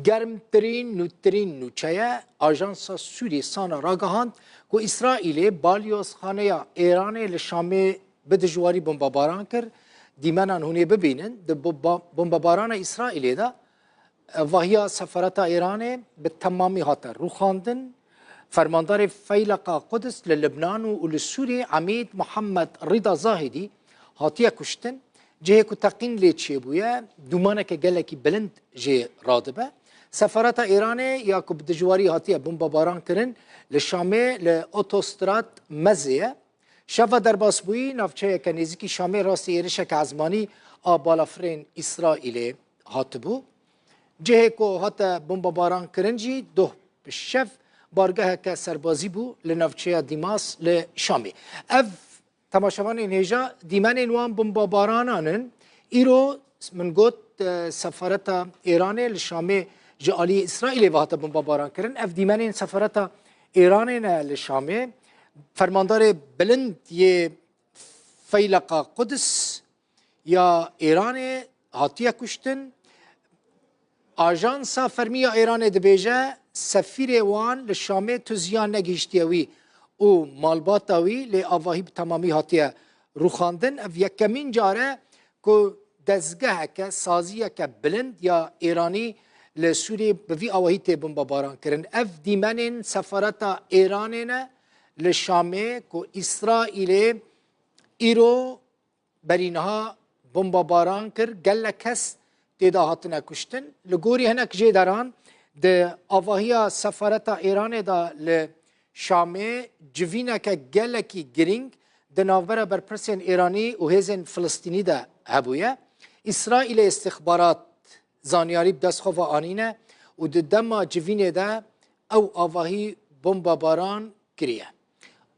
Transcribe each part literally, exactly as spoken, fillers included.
Germtirîn, nûtirîn nûçeye, Ajansa Sûrî SANA ragihand ku Îsraîlê balyozxaneya Êranê li Şamê bi dijwarî bombebaran kir. Dîmenan hûn ê bibînin, di bomba-, bombebarana Îsraîlê de, e, vahiya sefareta Êranê bi temamî hate rûxandin. Fermandarê Feyleqa Quds li Libnan û, û li Sûriyê Emîd Muhammed Rida Zahidî hatiye kuştin. Cihê ku teqîn lê çêbûye, dûmaneke gelekî bilind jê radibe. Sefareta Êranê ya ku bi dijwarî hatiye bombebaran kirin, li Şamê li otostrad Mezê ye. Şeva derbasbûyî navçeyeke nêzîkî Şamê rastî êrişeke ezmanî a balafirên Îsraîlê hatibû. Cihê ku hate bombebaran kirin jî doh bi şev bargeheke serbazî bû li navçeya Dîmas li Şamê. Ev temaşevanên hêja dîmenên wan bombabaranan in. Îro min got, e, sefareta Êranê li Şamê ji aliyê Îsraîlê ve hate bombebaran kirin. Ev dîmenên sefareta Êranê ne li Şamê. Fermandarê bilind yê Feyleqa Quds ya Êranê hatiye kuştin. Ajansa fermî ya Êranê dibêje, sefîrê wan li Şamê tu ziyan negihiştiye wî û malbata wî, lê avahî bi temamî hatiye rûxandin. Ev yekemîn car e ku dezgeheke, saziyeke bilind ya Êranî li Sûriyê bi vî awahî tê bombebaran kirin. Ev dîmenên sefareta Êranê ne li Şamê ku Îsraîlê îro berî niha bombebaran kir, gelek kes tê de hatine kuştin. Li gorî hinek jêderan, di avahiya sefareta Êranê de li Şamê civîneke gelekî girîng di navbera berpirsên Êranî û hêzên Filistînî de hebûye. Îsraîlê îstixbarat zanyarî bi dest xwe ve anîne û di dema civînê de ew avahî bombebaran kiriye.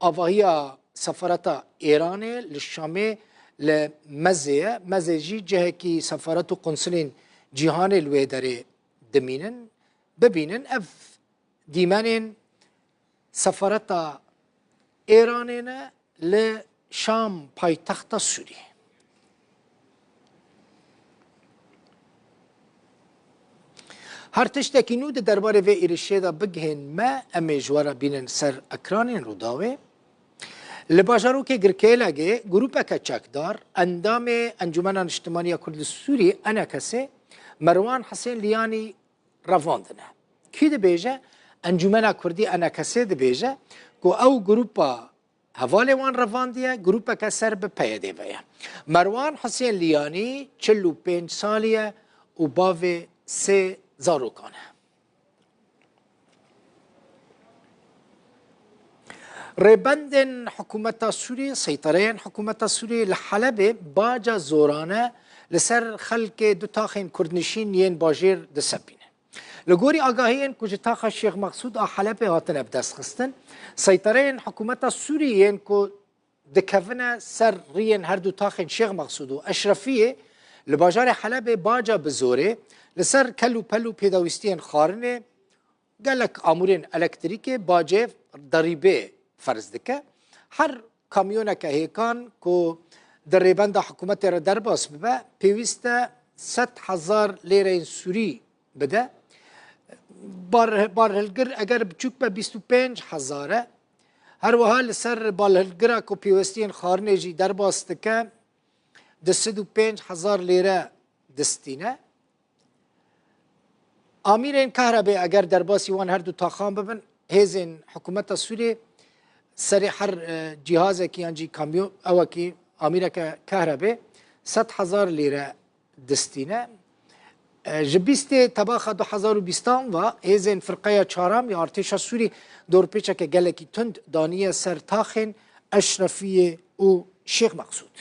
Avahiya sefareta Êranê li Şamê li Mezê ye. Mezê jî cihekî sefaret û konsulên cîhanê li wê derê dimînin. Bibînin, ev dîmenên sefareta Êranê ne li Şam, paytexta Sûriyê. Her tiştekî nû di derbarê vê êrişê de bigihên me, em ê ji we re bînin ser ekranên Rûdawê. Li bajarokê Girkêlegê grûpeke çekdar, endamê Encûmena Niştimanî ya Kurd li Sûrî, ENKSê, Merwan Hisên Liyanî revandine. Kî dibêje? Encûmena Kurdî ENKSê dibêje ku ew grûpa hevalê wan revandiye, grûpeke ser bi PYD'ê ve ye. Merwan Hisên Liyanî çil û pênc salî ye û bavê sê zarokan e. Rêbendên hikûmeta Sûriyê, seytereyên hikûmeta Sûriyê li Helebê baca zorane li ser xelkê du taxên kurdnişîn yên bajêr disepîne. Li gorî agahiyên ku ji taxa Şêx Mexsûd a Helebê hatine bidestxistin, seytereyên hikûmeta Sûriyê yên ku dikevine ser riyên her du taxên Şêx Mexsûd û Eşrefiyê li bajarê Helebê baca bi zorê li ser kel û pel û pêdawîstiyên xwarinê, gelek amûrên elektrîkê bacê derîbê ferz dike. Her kamyoneke hêkan ku di rêbenda hikûmetê re derbas bibe, pêwîst e sed hezar lêreyên Sûrî bide. Bar-, barhilgir eger biçûk be bîst û pênc hezar e. Her wiha li ser barhilgira ku pêwestiyên xwarinê jî derbas dike, di sed û pênc hezar lêre distîne. Amîrên kahrebê eger derbasî wan her du taxan bibin, hêzên hikûmeta Sûriyê serê her, e, cîhazekî yan jî kamyon, ewekî amîreke kahrebê sed hezar lîre distîne. E, ji bîstê tebaxa du hezar û bîstan ve hêzên firqeya çaram ya artêşa Sûrî dorpêçeke gelekî tund daniye ser taxên Eşrefiyê û Şêx Meqsûd.